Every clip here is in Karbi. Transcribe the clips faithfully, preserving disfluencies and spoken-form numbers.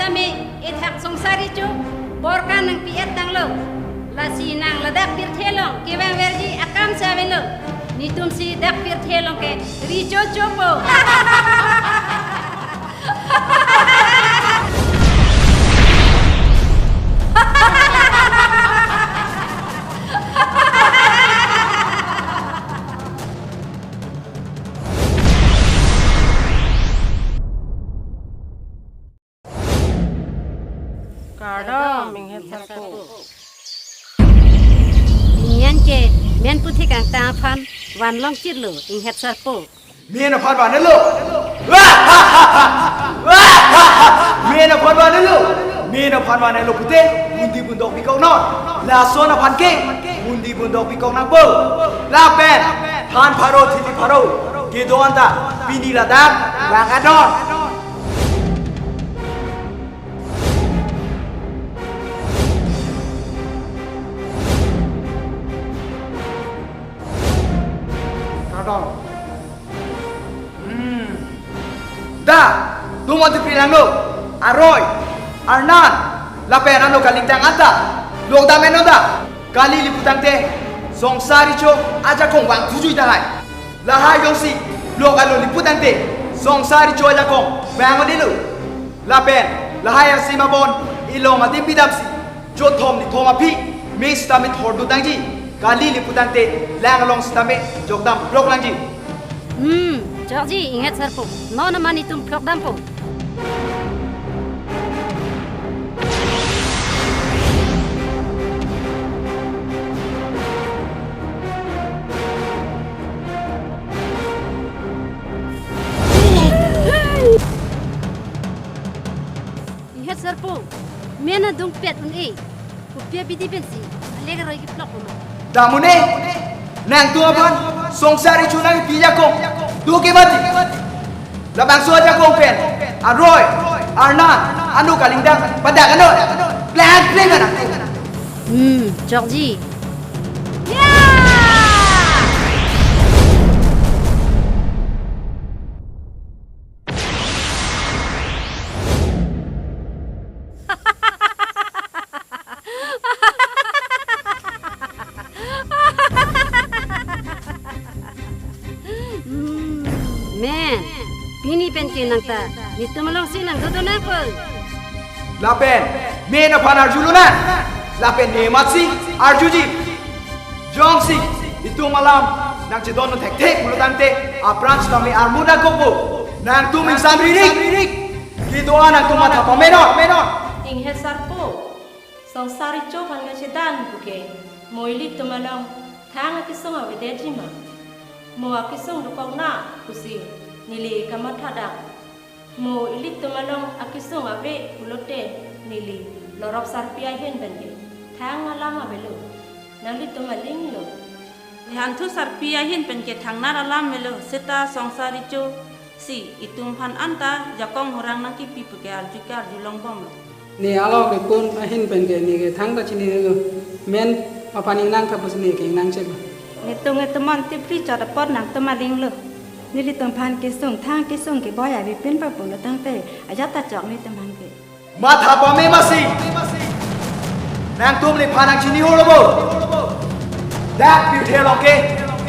Tame ethak Songsar Recho borkan nangpi-et tanglo. Lasi nang ladak pirthe along kevangverji akam si avelo. Netumsi dak pirthe along ke recho chopo. Kardom, inghet sarpo. Ingyan ke men puthek angtang aphan vanlong chirlo, inghet sarpo. Men aphan vanlo. Men aphan vanlo. Men aphan vanlo pute, bundi bundok pikok non. Lason aphan ke bundi bundok pikok nangpo. Lapen than pharo thili pharo kedo-an ta pini ladak vang-et non. Kardom. Hmm. Da, tum ati pilanglo, aroi, arnan, lapen ano kalingtang anta, lokdam eno da, kali lipu tangte, Songsar Recho ajakong vangthu jui tahai. Lahai jongsi, lok alo lipu tangte, Songsar Recho ajakong vang-o dilo. Lapen, lahai asim abon, ilong adim bidamsi, chothom nithom aphi, me sitame thordu tangji, kali lipu tangte, lang along sitame, jokdam block langji. Hmm, chokji, inghet sarpo, non aman itum phlok dampo. Inghet sarpo, men adungpet un-e, kopi abidi pensi alek aroi kephlok ma? Dam un-e, nangtum aphan Songsar Recho nangpi ajakong do ke mati. Labangso ajakong pen aroi, arnan, ano kalingtang padak ano. Plan plan nangtum. Hmm, chokji. Ya! Hmm, men, pini pen ke nangta netum alongsi nangdodo nangpo. Lapen, men aphan arjulonang. Lapen ne matsi arjuji. Jongsi itum alam nangchedon thekthek pulo tangte, apran sitame armu nangkokpo. Nangtum ingsamri rik. Kedo-an nangtum matha pame non. Inghet sarpo, Songsar Recho aphan kachedan puke, mo ilitum along thang akesung avedetji ma? Mo akesung dokok na pusi neli kamatha dam. Mo ilitum along akesung ave pulote neli Lorop Sarpi ahin pen ke thang alam avelo. Nanglitum alinglo. Nihanthu Sarpi ahin pen ke thangnar alam avelo, seta Songsar Recho si itum aphan anta jakong horang nangkipi puke arju ke arjulong bomlo. Ne alok ripun ahin pen ke ne ke thangta chinilo. Men aphan ingnang ta pusi ne ke ingnang cheklo. Netum netum an tipri chot apot nangtum alinglo. Nelitum aphan kesung thang kesung keboi avepin pa pulo tangte, ajat ta chok netum aphan ke. Matha pame masi. Nangtum nephan nangchini holo bo. Dak pirthe along ke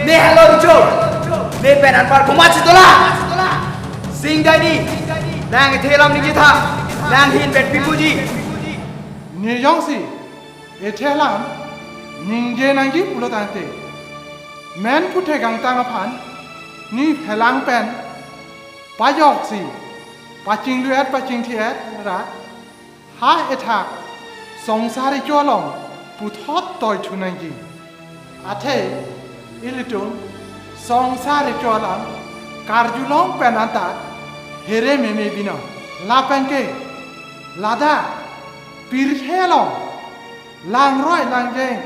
ne helo Recho. Ne pen anpar komatsi dolang. Sing dai ni. Nang ethe alam ningje tha. Nang ahin pen pi puji? Ne jongsi ethe alam ningje nangji pulo tangte, men puthek angtang aphan ne phelang pen pajoksi pachinglu-et pachingthi-et ra, ha ethak Songsar Recho along puthot toi thu nangji. Athe ilitum Songsar Recho alam karjulong pen anta here meme binon. Lapen ke ladak pirthe along langroi langjeng,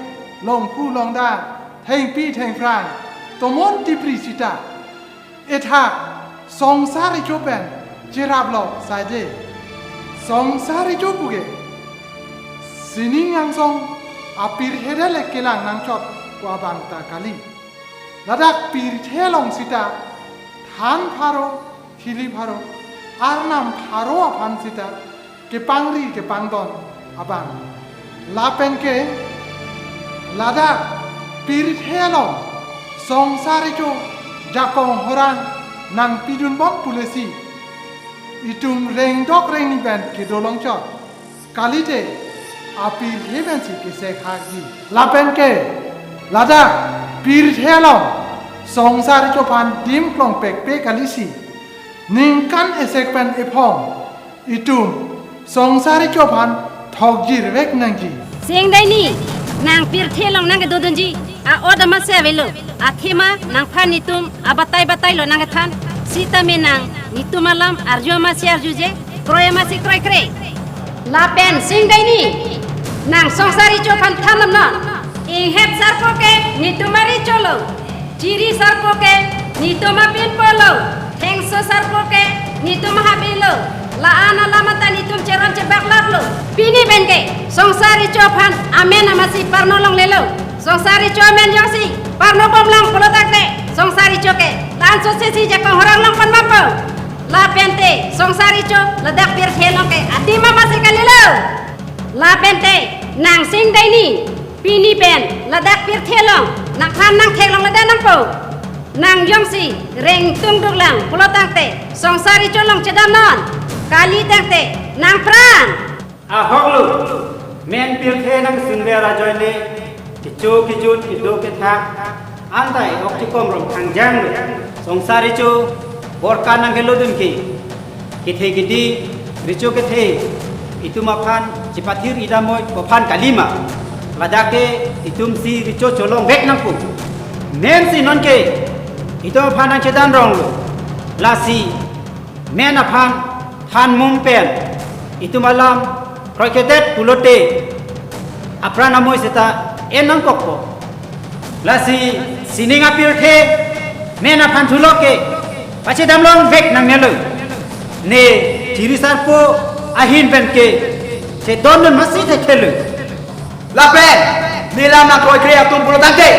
longphu longda, thengpi thengphrang, tomon tipri sita ethak Songsar Recho pen cheraplo saide. Songsar Recho puke sining angsong apirthe le kelang nangchot pu abang ta kali. Ladak pirthe along sita than pharo, thili pharo, arnam pharo aphan sita kepangri kepangdon abang. Lapen ke ladak pirthe along Songsar Recho jakong horang nangpidunbom pulesi itum rengdok rengni pen kedo longchot. Kalite apirthe pensi kesek hakji. Lapen ke ladak pirthe along Songsar Recho aphan dim klong pekpe kalisi ningkan esek pen ephong itum Songsar Recho aphan thokjirvek nangji. Singdaini, nang pirthe along nangkedodunji a-ot amatsi avelo. Athema nangphan itum abatai batai lo nangkethan. Sitame nang nitum alam arju amatsi arjuje, kroi amatsi kroikre. Lapen Singdaini, nang Songsar Recho aphan than damnon. Inghet sarpo ke nitum arecho lo. Chiri sarpo ke nitum apinpo lo. Thengso sarpo ke nitum ahabi lo. La-an alam ata nitum cheron chebaklap lo. Pini pen ke Songsar Recho aphan amen amatsi parno longlelo. Songsar Recho amen jongsi parnobomlang pulo tangte, Songsar Recho ke la-an sosesi jakong horang longponbompo. Lapente Songsar Recho ladak pirthe along ke adim amatsi kalilo. Lapente nang Singdaini, pini pen ladak pirthe along nangphan nangtheklongledet nangpo. Nang jongsi rengtung duklang pulo tangte, Songsar Recho along chedamnon. Kali tangte nang pran. Ahok lo, men pirthe nangsungver ajoine, kecho kejut kedo kethak anta e-ok chikom rom thangjang lo. Songsar Recho borkan nangkelodun ke, kethe kedi, recho kethe itum aphan chipathir idamoi kophan kalima. Ladak ke itumsi recho cholongvek nangpo. Mensi nonke itum aphan nangchedan rong lo. Lasi men aphan than mum pen itum alam kroikedet pulote apran amoi seta en nangkokpo. Lasi sining apirthe men aphan thulok ke pachedam longvek nangnelo. Ne chiri sarpo ahin pen ke chedondun amatsi thekthe lo. Lapen ne lam nangkroikre atum pulo tangte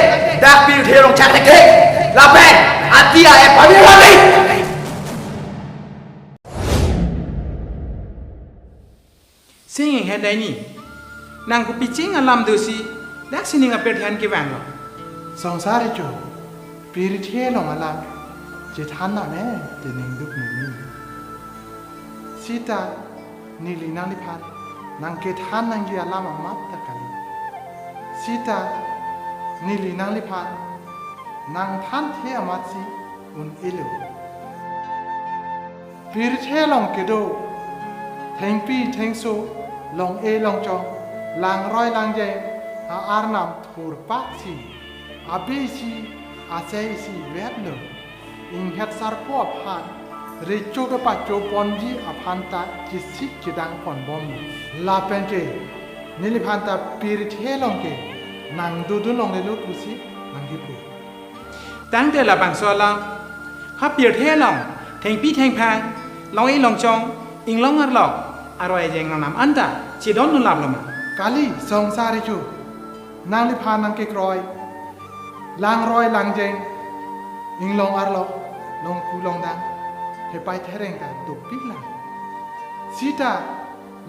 dak pirthe along chak thekthe. Lapen ati a-e pamir lagi. Sing Inghet Daini, nang kopi ching alam dosi dak sining apirthe an kevanglo? Songsar Recho, pirthe along alam chethan name te ningduk nini. Sita neli nangliphan nangkethan nangji alam amat ta kali. Sita neli nangliphan nangthanthe amatsi un-elo. Pirthe along kedo thengpi thengso, long-e longchong, langroi langjeng a-arnam thurpaksi, abe isi achai isi vetlo. Inghet sarpo aphan recho kepachoponji aphan ta chesik chedang ponbom. Lapen ke neliphan ta pirthe along ke nangdodun longlelo pusi nangkipu. Tangte labangso alam, ha pirthe along thengpi thengphang, long-e longchong, inglong arlok, aroi ajeng arnam anta chedondun laplo ma? Kali, Songsar Recho, nangliphan nangkekroi langroi langjeng, inglong arlok, longku longdang, hepai thereng ta dopiklang. Sita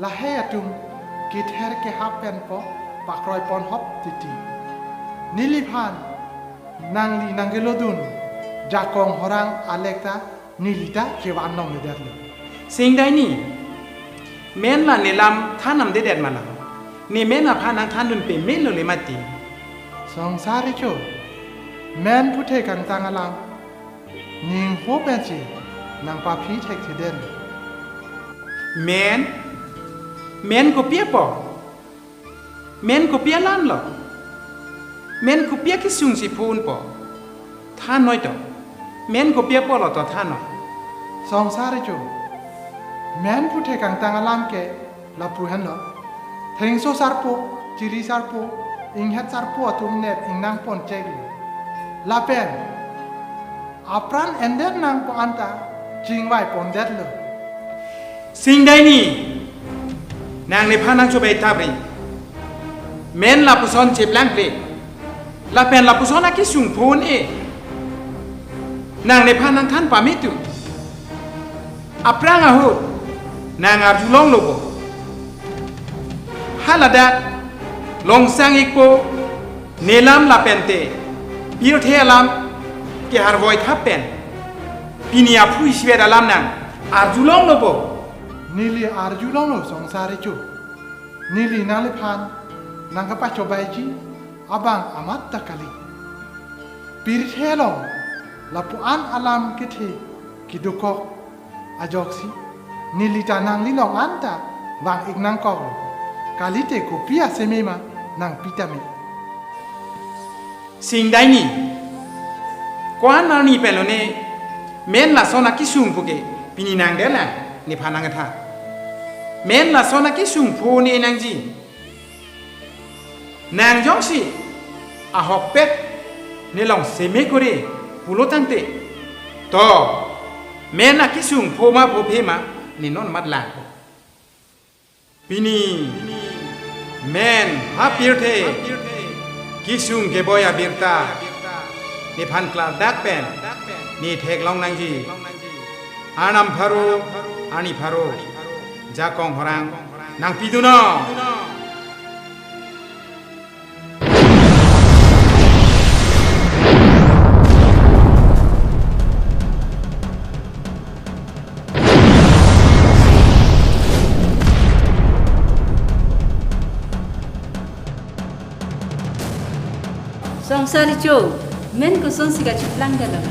lahei atum kether kehap penpo pakroi ponhop titi. Neliphan nangli nangkelodun jakong horang alek ta neli ta chevan longledetlo. Sing Daini, men la ne lam than damdedet ma la? Ne men aphan nangthandun pame lo le mati. Songsar Recho, men puthe kangtang alam ningho pensi nangpaphi thekthedetlo. Men? Men kopi apot? Men kopi alam lo? Men kopi akesung si phunpo? Than noi to. Men kopi apot lo to than noi. Songsar Recho, men puthe kangtang alam ke lapu henlo. Thengso sarpo, chiri sarpo, inghet sarpo atum net ingnang poncheklo. Lapen apran enden nangpo anta chingvai pondetlo. Sing Daini, nang nephan nangchobai tapri. Men lapuson cheplangple. Lapen lapuson akesung phun-e. Nang nephan nangthan pame tu. Aphrang ahut nang arjulonglo bo. Ladak longsang ikpo, nelam lapente pirthe alam ke harvoi thap pen pini aphu isivet alam nang arjulonglo po. Neli arjulonglo Songsar Recho. Neli nangliphan nangkapachobaiji abang amat ta kali. Pirthe along lapu-an alam kethe kedokok ajoksi neli ta nangli along anta vang-ik nangkoklo. Kalite kopi aseme ma nangpi tame. Singdaini, ko-an arni pen lone men lason akesung pu ke pini nangdetlang nephan nangketha. Men lason akesung phu ne nangji. Nang jongsi ahokpet nelong seme kore pulo tangte, to men akesung phu ma phu phe ma ne non mat lang. Pini men ha pirthe kesung keboi abirta nephan klardak pen ne theklong nangji. Arnam pharo, arni pharo, jakong horang nangpidunnon. Songsar Recho, men kosonsi kachiplang dala.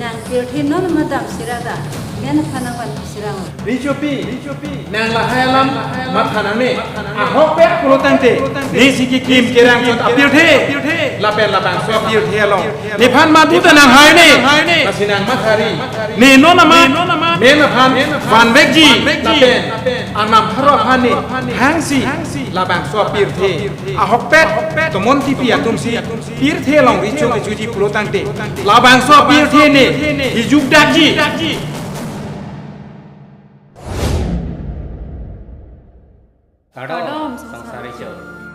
Nang pirthe non madam sirada, men aphan nangvan sirang. Rechopi, Rechopi, nang lahai alam matha nangne. Ahokpet pulo tangte, nesi kekim kerang chot apirthe. Lapen labangso apirthe along nephan madu ta nanghai ne. Lasi nang mathari. Ne non amat men aphan vanvekji. Lapen Arnam pharo aphan ne hangsi labangso apirthe ahokpet tomon tipi atumsi pirthe along recho kechoji pulo tangte, labangso apirthe ne hijukdakji. Kardom, Kardom, Songsar Recho.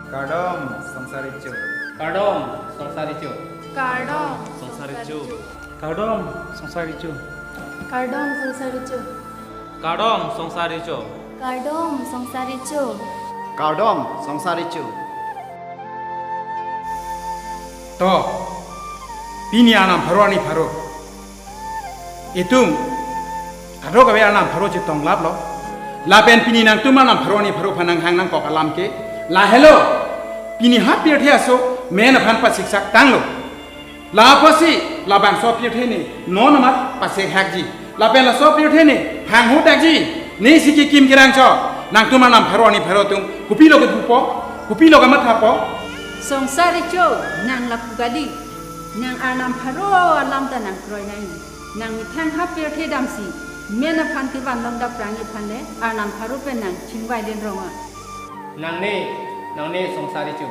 Kardom, Songsar Recho. Kardom, Songsar Recho. Kardom, Songsar Recho. Kardom, Songsar Recho. Kardom, Songsar Recho. Kardom, Songsar Recho. Kardom, Songsar Recho. Kardom, Songsar Recho. To, pini Arnam pharo arni pharo itum adok ave Arnam pharo chetong laplo. Lapen pini nangtum Arnam pharo arni pharo aphan nanghang nangkok alam ke lahelo. Pini ha pirthe aso men aphan pasiksak tanglo. Lapusi labangso pirthe ne non amat pasekhakji. Lapen laso pirthe ne hanghodakji. Nesi kekim kerang chot, nangtum Arnam pharo arni pharo atum kopilo kepupo, kopilo kamathapo. Songsar Recho, nang lapu kali. Nang Arnam pharo alam ta nangkroi nai. Nang methang ha pirthe damsi men aphan kevan long daprang aphan le Arnam pharo pen nang chingvai len rong a. Nangne, nangne Songsar Recho.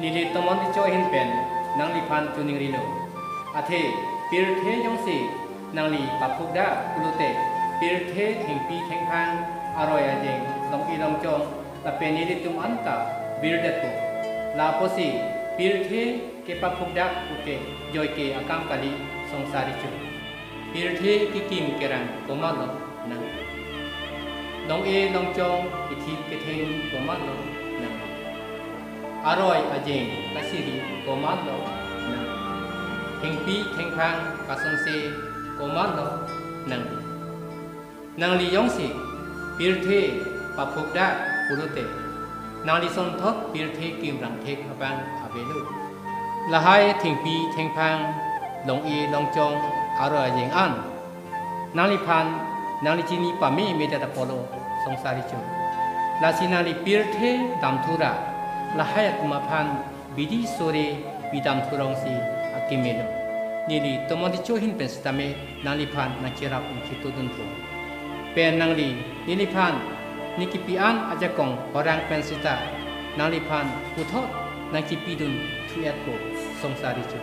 Neli tomon Recho ahin pen nangliphan choningrilo. Athe pirthe jongsi nangli paphukdak pulote, pirthe thengpi thengphang, aroi ajeng, long-i longchong lapen nelitum anta virdetpo. Lapusi pirthe kepaphukdak puke joike akam kali Songsar Recho. Pirthe kekim kerang komatlo nang. Long-i longchong kethip ketheng komatlo nang. Aroi ajeng kasiri komatlo nang. Thengpi thengphang kasonse komatlo nang. Nangli jongsi pirthe paphukdak pulote, nangli sonthot pirthe kimrang thek abang avelo. Lahai thengpi thengphang, long-i longchong, aroi ajeng an nangliphan nangli chini pame medet apotlo Songsar Recho. Lasi nangli pirthe damthura lahai atum aphan bidi sore bidam thurongsi akimelo. Neli tomon Recho ahin pen sitame nangliphan nangcherap nangchitudunpo. Pen nangli neliphan ne kepi-an ajakong horang pen sita nangliphan puthot nangchipidun thu-etpo Songsar Recho.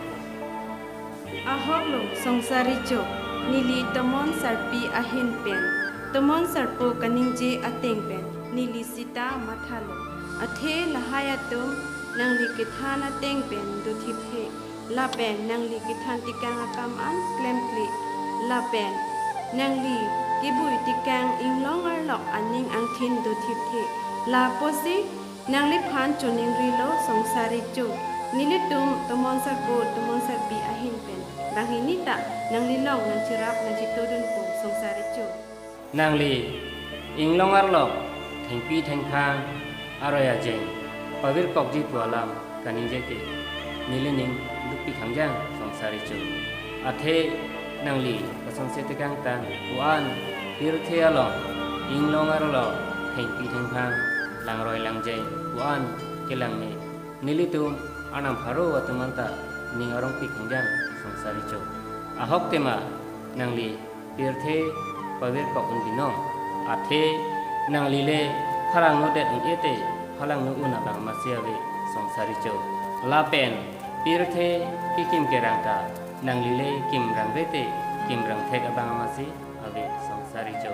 Ahoklo Songsar Recho, neli tomon sarpi ahin pen tomon sarpo kaningje ateng pen neli sita mathalo. Athe lahai atum nangli kethan ateng pen dothipthe, lapen nangli kethan tekang akam an klemkle, lapen nangli kebui tekang inglong arlok aning angthin dothipthe. Lapusi Nangliphan choningrilo Songsar Recho. Nelitum tomon sarpo tomon sarpi ahin pen banghini ta nanglilong nangcherap nangchitodunpo Songsar Recho. Nangli inglong arlok thengpi thengphang aroi ajeng pavirkokji pu alam kaningje ke nelining dukpik hangjang Songsar Recho. Athe nangli kosonsi tekangtang pu-an pirthe along inglong arlok thengpi thengphang langroi langjeng pu-an kelang me nelitum arnam pharo atum anta ning arongpik hangjang Songsar Recho. Ahok tema nangli pirthe pavirkok un binong. Athe nangli le phalangno det un-e te phalangno un abang masi ave Songsar Recho. Lapen pirthe kekim kerang ta nangli le kimrang ve te kimrang thek abang masi ave Songsar Recho.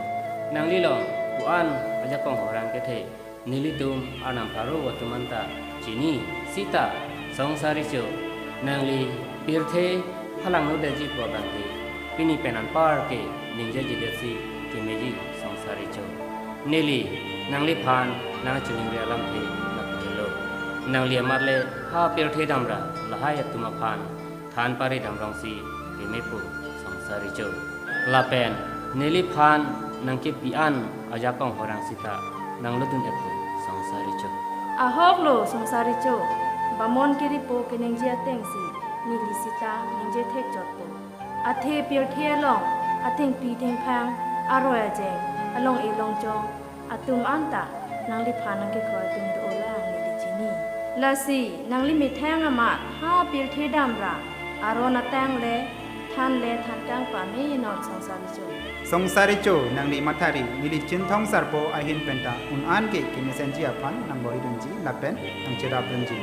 Nanglilong pu-an ajakong horang kethe nelitum arnam pharo atum anta chini sita Songsar Recho. Nangli pirthe phalangno detji pu abang ke pini pen anpar ke ningjeji detsi kemeji Songsar Recho. Neli nangliphan nangchoningri alamthe lapu helo. Nangli amat le ha pirthe damra lahai atum aphan than pari damrongsi kemepo Songsar Recho. Lapen neliphan nangkepi an ajakong horang sita nanglodun-etpo Songsar Recho. Ahoklo Songsar Recho, bamon keripo keningje atengsi neli sita ningje thekchotpo. Athe pirthe along athengpi thengphang aroi ajeng along-e longchong atum anta nangliphan nangkekroi atum do-olang neli chini. Lasi nangli methang amat ha pirthe damra aron atang le than le than kang pame non Songsar Recho. Songsar Recho, nangli mathari neli Chinthong sarpo ahin penta un-an ke kemesenji aphan nangbor-idunji lapen nangcherapdunji.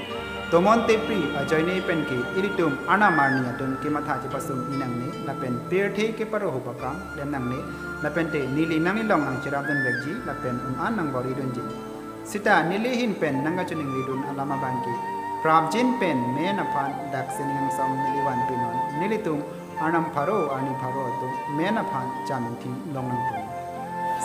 Tomon tipri ajoine pen ke ilitum arnam arni atum kematha chepasung-i nangne lapen pirthe keparo ahut akam klem nangne lapen te neli nanglilong nangcherapdun vekji lapen un-an nangbor-idunji. Sita neli ahin pen nangkachoningridun alam abang ke prapjin pen men aphan dak sining angsong neli van pinon. Nelitum arnam pharo arni pharo atum men aphan cham ingthi long nangpo.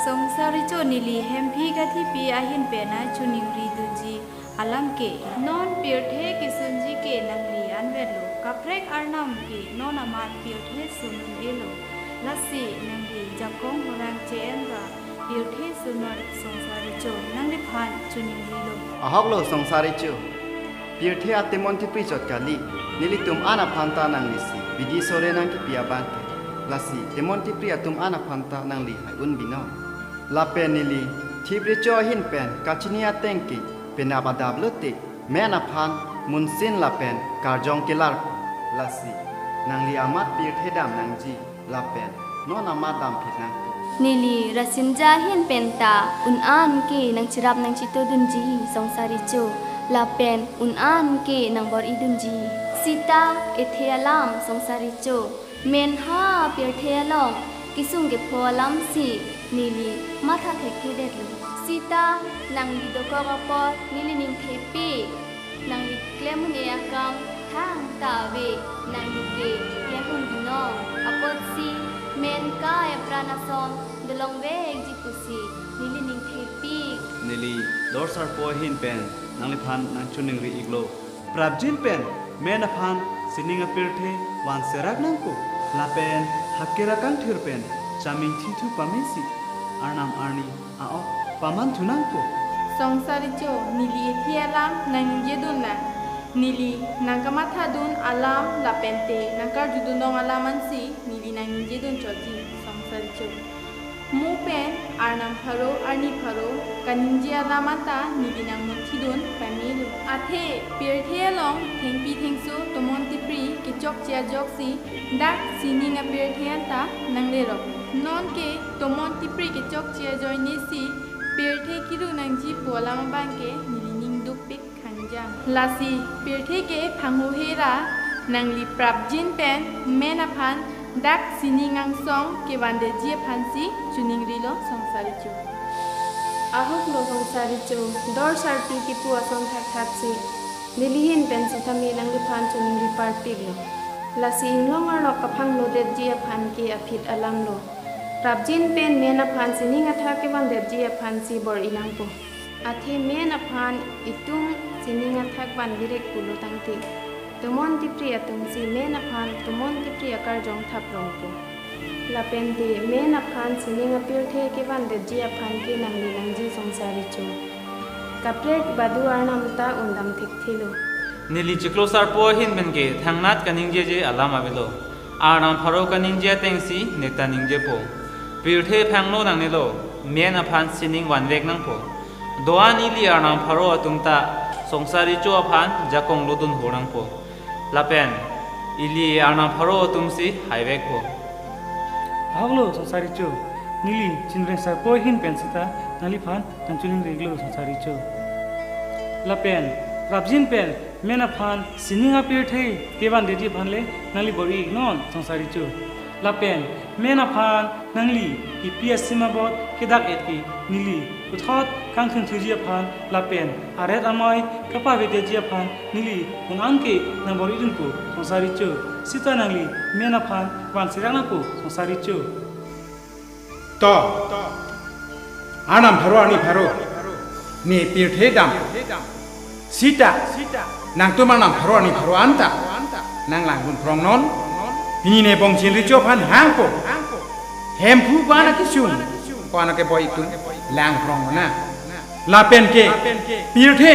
Songsar Recho, neli Hemphi Kathipi ahin pen nangchoningridunji alam ke non pirthe kesunji ke nangli anvetlo. Kaprek arnam ke non amat pirthe sun un-elo. Lasi nangli jakong horang che-en ra pirthe sun non Songsar Recho, nangliphan choningrilo. Ahoklo Songsar Recho, pirthe atemon tipri chot kali, nelitum an aphan ta nanglisi bidi sore nangkepi abang ke. Lasi temon tipri atum an aphan ta nangli hai un binong. Lapen neli Thip Recho ahin pen kachini ateng ke penap adap lote men aphan munsin lapen karjong kelarpo. Lasi nangli amat pirthe dam nangji lapen non amat damphit nangpo. Neli Rasinja ahin penta un-an ke nangcherap nangchitodunji Songsar Recho lapen un-an ke nangbor-idunji. Sita ethe alam Songsar Recho, men ha pirthe along kesung kepho alamsi neli matha thekthedetlo. Sita nangli dokok apot neli ningthepik, nangli klem un-e akam thangta ave, nangli ke klem un binong apotsi men kai apran ason dolong vekji pusi neli ningthepik. Neli Dor sarpo ahin pen nangliphan nangchoningri-iklo. Prapjin pen men aphan sining apirthe vanserak nangpo. Lapen hakera kangthir pen cham ingthithu pamesi arnam arni a-ok pamanthu nangpo. Songsar Recho, neli ethe alam nangingjedun nang. Neli nangkamathadun alam lapen te nangkarjudun long alam ansi neli nangingjedun chotji Songsar Recho. Mo pen arnam pharo arni pharo kaningje alam anta neli nangmunthidun pamelo. Athe pirthe along thengpi thengso tomon tipri kechokche ajoksi dak sining apirthe anta nanglerok. Nonke tomon tipri kechokche ajoinesi pirthe kiru nangji pu alam abang ke neli ning dukpik hangjang. Lasi pirthe ke phanghu hera nangli prapjin pen men aphan dak sining angsong kevandetji aphansi choningrilo Songsar Recho. Ahoklo Songsar Recho, Dor sarpi kipu ason thakthatsi neli ahin pen sitame nangliphan choningri parpiklo. Lasi inglong arlok kaphang lodetji aphan ke aphi alamlo. Prapjin pen men aphan sining athak kevandetji aphansi bor-i nangpo. Athe men aphan itum sining athak vanverek pulo tangte, tomon tipri atumsi men aphan tomon tipri akarjong thap rongpo. Lapente men aphan sining apirthe kevandetji aphan ke nangli nangji Songsar Recho. Kaprek badu Arnam ta undam thekthelo. Neli chiklo sarpo ahin pen ke thangnat kaningjeje alam avelo. Arnam pharo kaningje atengsi ne ta ningjepo. Pirthe phangno nangnelo, men aphan sining vanvek nangpo. Do-an ili Arnam pharo atum ta Songsar Recho aphan jakong lodun ho nangpo. Lapen ili Arnam pharo atumsi haivekpo. Ahoklo Songsar Recho, neli chinreng sarpo ahin pen seta nangliphan nangchiningri-iklo Songsar Recho. Lapen prapjin pen men aphan sining apirthe kevandetji aphan le nangli bor-i-iknon Songsar Recho. Lapen men aphan nangli kipi asim abot kedak-et ke neli puthot kangthun thuji aphan lapen aret amei kapavedetji aphan neli un-an ke nangbor-idunpo Songsar Recho. Seta nangli men aphan vansi rak nangpo Songsar Recho. To, Arnam pharo arni pharo, ne pirthe dam. Seta nangtum Arnam pharo arni pharo anta nang langdun phrongnon. Pini ne Bongchin Recho aphan hangpo. Hemphu ko-an akesung, ko-an akeboi itum lang phrong nang. Lapen ke pirthe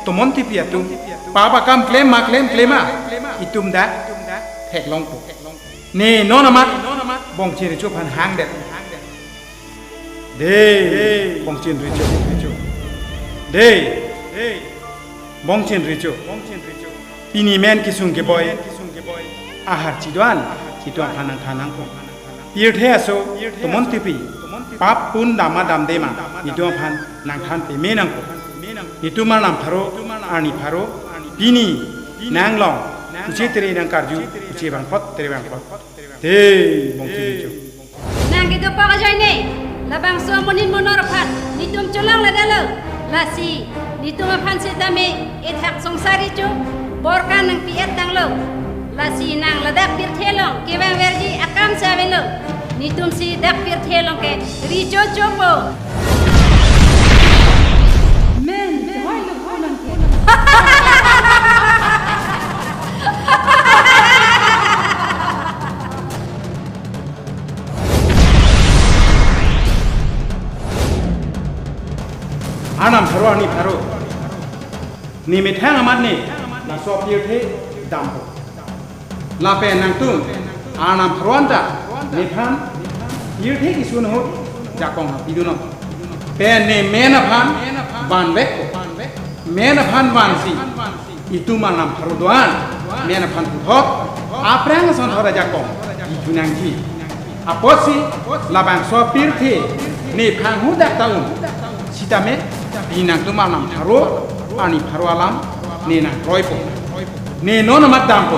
tomon tipri atum pap akam klem ma klem klem ma, itum dak theklongpo. Ne non amat Bongchin Recho aphan hangdet. Dei, Bongchin Recho. Dei, Bongchin Recho. Pini men kesung keboi aharchi do-an, itum aphan nangthan nangpo. Pirthe aso tomon tipri pap pun dam ma damde ma, itum aphan nangthan peme nangpo. Itum Arnam pharo arni pharo, pini nanglong uche tere nangkarju, uche bangphot tere bangphot. Dei, Bongchin Recho. Nang kedopok ajoine, labangso amonit monor aphan netum cholongledetlo. Lasi netum aphan setame ethak Songsar Recho bor kan nangpi-et tanglo. Lasi nang ladak pirthe along kevangverji akam si avelo. Netumsi dak pirthe along ke recho chopo. Men, chehoi lo ko nang ke. Arnam pharo arni pharo, ne methang amat ne laso pirthe dampo. Lapen nangtum Arnam pharo anta nephan pirthe kesun ahut jakong pidunnon. Pen ne men aphan vanvekpo. Men aphan vansi itum Arnam pharo do-an men aphan puthot aphrang ason thot ajakong pithu nangji. Apotsi labangso pirthe ne phanghu dak ta un. Sitame pini nangtum Arnam pharo arni pharo alam ne nangkroipo. Ne non amat dampo.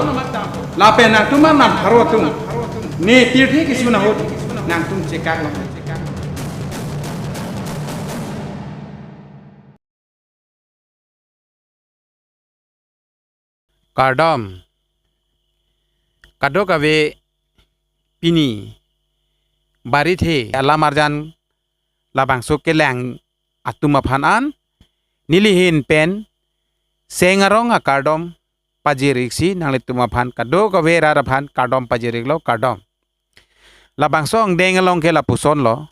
Lapen nangtum Arnam pharo atum ne pirthe kesun ahut nangtum chekak long. Kardom. Kadokave pini barithe alam arjan labangso kelang atum aphan an nelihin pen seng arong akardom pajir-ik si nanglitum aphan kadokave rat aphan kardom pajir-iklo, kardom. Labangso angdeng along ke lapuson lo.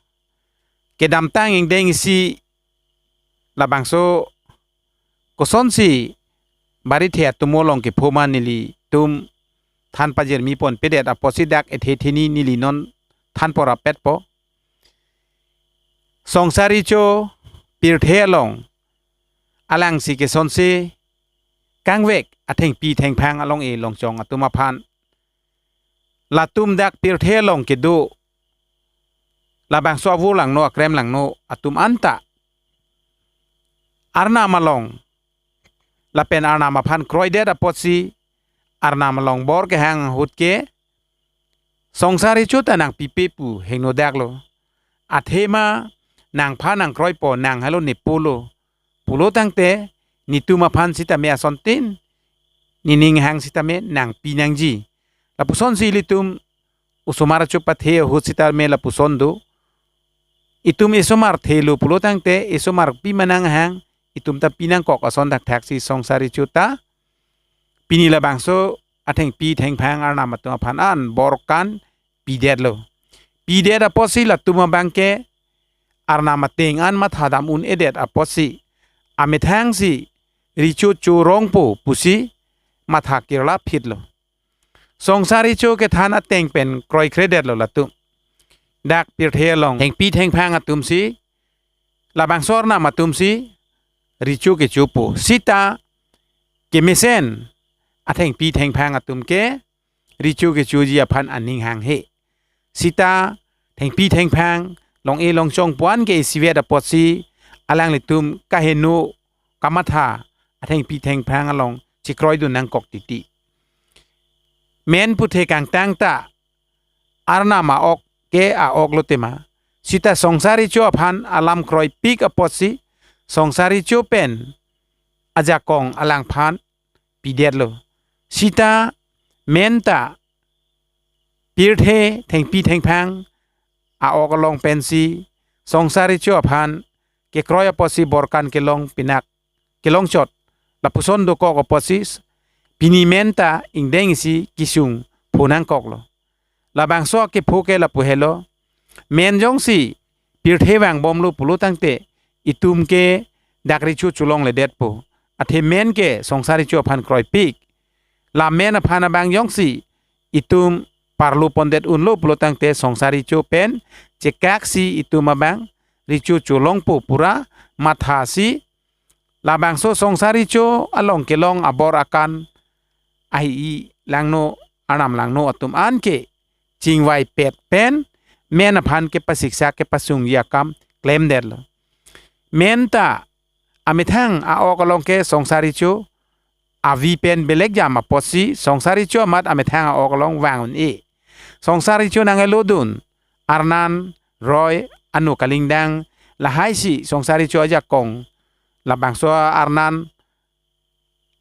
Kedamtang angdeng isi labangso kosonsi barithe atum along kepho ma nelitum than pajirmi ponpedet apotsi dak ethe theni neli non than porapetpo. Songsar Recho pirthe along alangsi kesonsi kangvek athengpi thengphang along-e longchong atum aphan, latum dak pirthe along kedo labangso avur langno akrem langno atum anta Arnam along lapen Arnam aphan kroidet apotsi Arnam along bor kehang ahut ke Songsar Recho ta nangpipe pu hingno daklo. Athema nangphan nangkroipo, nang helo ne pulo. Pulo tangte netum aphan sitame asontin nening hang sitame nangpi nangji. Lapusonsi ilitum osomar achup athe ahut sitame lapuson do. itum esomar thelo pulo tangte esomar pi manang hang, itum ta pinangkok ason thakthak si Songsar Recho ta pini labangso athengpi thengphang arnam atum aphan an bor-kan pidetlo. Pidet apotsi latum abang ke arnam ateng an matha dam un-edet apotsi amethang si Recho cho rongpo pusi matha kirla phitlo. Songsar Recho kethan ateng pen kroikredetlo latum. Dak pirthe along thengpi thengphang atum si, labangso arnam atum si Recho kechopo. Sita kemesen athengpi thengphang atum ke Recho kechoji aphan aning hanghe. Sita thengpi thengphang, long-e longchong pu-an ke isivet apotsi alanglitum kaheno kamatha athengpi thengphang along chekroidun nangkok titi. Men puthe kangtang ta arnam a-ok ke a-ok lo tema. Sita Songsar Recho aphan alam kroipik apotsi Songsar Recho pen ajakong alangphan pidetlo. Sita men ta pirthe thengpi thengphang a-ok along pensi Songsar Recho aphan kekroi apotsi bor-kan kelong pinak kelongchot lapuson dokok apotsi pini men ta ingdeng isi kesung pho nangkoklo. Labangso akepho ke lapu helo. Men jongsi pirthe vangbomlo pulo tangte itum ke dak Recho cholongledetpo. Athe men ke Songsar Recho aphan kroipik. La men aphan abang jongsi itum parlo pondet unlo pulo tangte Songsar Recho pen chekaksi itum abang Recho cholongpo pura mathasi labangso Songsar Recho along kelong abor akan ahi langno, arnam langno atum an ke chingvaipet pen men aphan kepasiksa kepasungji akam klemdetlo. Men ta amethang a-ok along ke Songsar Recho avi pen belek jam apotsi Songsar Recho amat amethang a-ok along vang un-e. Songsar Recho nanglelodun arnan, roi, ano kalingdang, lahai si Songsar Recho ajakong, labangso arnan,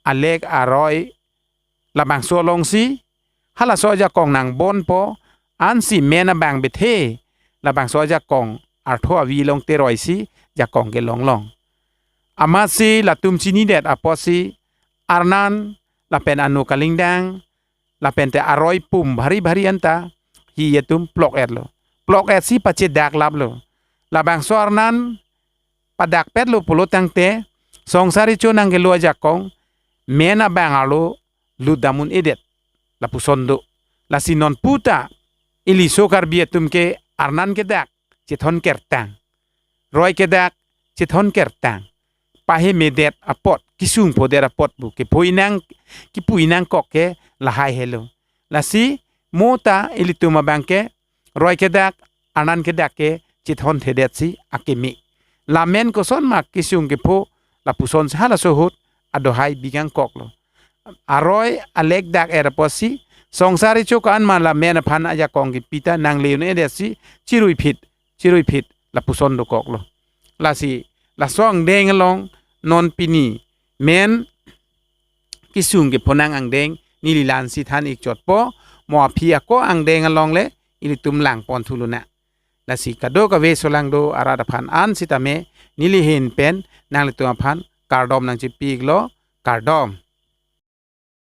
alek, aroi, labangso alongsi halaso ajakong nangbonpo, ansi men abang bethe labangso ajakong artho avi along teroi si jakong kelonglong. Amatsi latum chinidet apotsi arnan lapen ano kalingdang lapen te aroi pum bhari bhari anta hi atum plok-etlo. Plok-et si pachedaklaplo. Labangso arnan padakpetlo pulo tangte Songsar Recho nanggelo ajakong men abang arlo lut dam un-edet lapuson do. Lasi non puta iliso Karbi atum ke arnan kedak chethon kertang, roi kedak chethon kertang, pahemedet apot, kesung phodet apot pu kepho inang, kepu inangkok ke lahai helo. Lasi mo ta ilitum abang ke roi kedak, arnan kedak ke chethonthedet si akeme. La men koson ma kesung kepho lapuson si halaso ahut adohai bikangkoklo. Aroi alek dak-et apotsi Songsar Recho ko-an ma la men aphan ajakong kepi ta nangle un-edet si chiruiphit, chiruiphit lapuson dokoklo. Lasi laso angdeng along non pini men kesung kepho nang angdeng neli la-ansi than-ikchotpo, mo aphi ako angdeng along le ilitum langpon thulonang. Lasi kadokave solangdo arat aphan an sitame neli ahin pen nanglitum aphan kardom nangchepi-iklo, kardom.